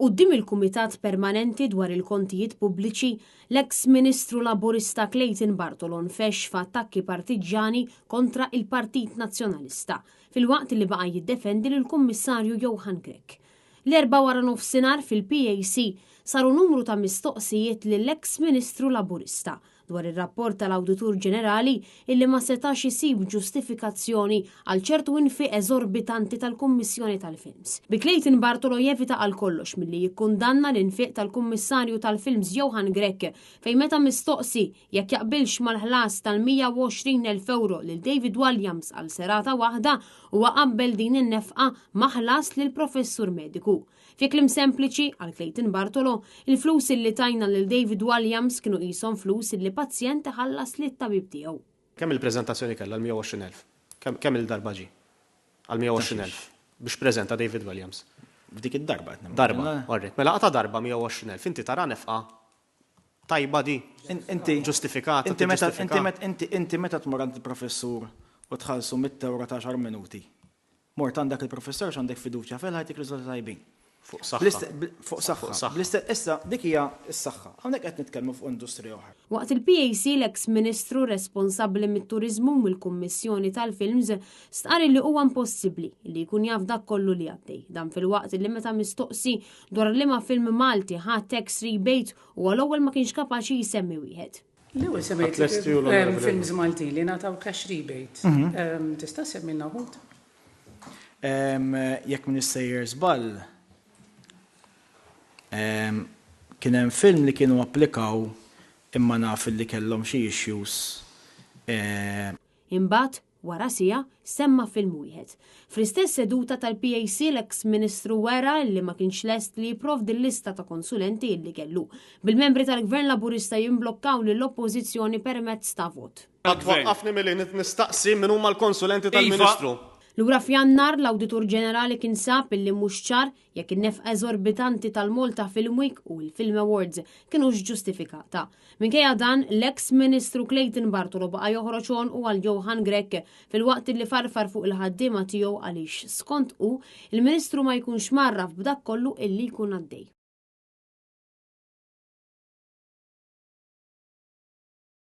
Quddiem il-Kumitat Permanenti dwar il-Kontijiet Pubbliċi, l-eks Ministru Laburista Clayton Bartolo nfexx f'attakki partiġġjani kontra il-Partit Nazzjonalista, filwaqt li baqa' jiddefendi lill-Kummissarju Johann Grech. L-Erbgħa waranofsinhar fil-PAC saru numru ta' mistoqsijiet lill-eks Ministru Laburista dwar ir-rapport tal-Awditur Ġenerali illi ma setax isib ġustifikazzjoni għal ċertu infiq eżorbitanti tal-Kummissjoni tal-Films. Bi Clayton Bartolo jevita għal kollox milli jikkundanna l-infiq tal-Kummissarju tal-Films Johann Grech fejn meta mistoqsi jekk jaqbilx mal-ħlas tal-120,000 ewro lil David Walliams għal serata waħda huwa qabbel din in-nefqa ma' ħlas lil professur mediku. Fi kliem sempliċi, għal Clayton Bartolo, il-flus illi tajna lil David Walliams kienu qishom flus illi pazjent iħallas lit-tabib tiegħu. Kemm il-preżentazzjoni kellha l-120,000? Kemm il-darba ġie? Għal 120,000 biex preżenta David Walliams. F'dik id-darba qed nimmaġina. Darba, all right. Mela qata' darba 120,000, inti tara nefqa tajba di? Inti Ġustifikata, Inti meta tiġġustifika? inti meta inti inti meta tmur għand il-professur u tħallsu mitt ewro ta' għaxar minuti. Mort għand dak il-professur għax għandek fiduċja fih li ħa jtik riżultati tajbin. Fuq saħħa. Fuq saħħa. Issa, dik hija s-saħħa. Hawnhekk qed nitkellmu fuq industrija oħra. Waqt il-PAC l-eks Ministru responsabbli mit-Turiżmu u mill-Kummissjoni tal-Films stqarr li huwa impossibbli li jkun jaf dak kollu li għaddej. Dan filwaqt li meta mistoqsi dwar liema film Malti ħa tax rebate huwa l-ewwel ma kienx kapaċi jsemmi wieħed. L-ewwel semmejt films Maltin li ngħataw cash rebate. Tista' semmilna wħud? Jekk m'iniex sejjer żball, kien hemm film li kienu applikaw imma naf illi kellhom xi issues. Imbagħad, Wara siegħa, semma film wieħed. Fl-istess seduta tal-PAC l-eks Ministru wera li ma kienx lest li jipprovdi l-lista ta' konsulenti illi kellu, bil-membri tal-Gvern Laburista jimblokkaw lill-Oppożizzjoni permezz ta' vot. Ħa twaqqafni milli nistaqsi min huma l-konsulenti tal-Ministru. Lura f'Jannar, l-Awditur Ġenerali kien sab illi mhux ċar jekk in-nefqa eżorbitanti tal-Malta Film Week u l-Film Awards kinux ġustifikata. Minkejja dan, l-eks Ministru Clayton Bartolo baqa' joħroġ għonqu għal Johann Grech filwaqt li farfar fuq il-ħaddiema tiegħu għaliex, skont hu, il-Ministru ma jkunx mgħarraf b'dak kollu illi jkun għaddej.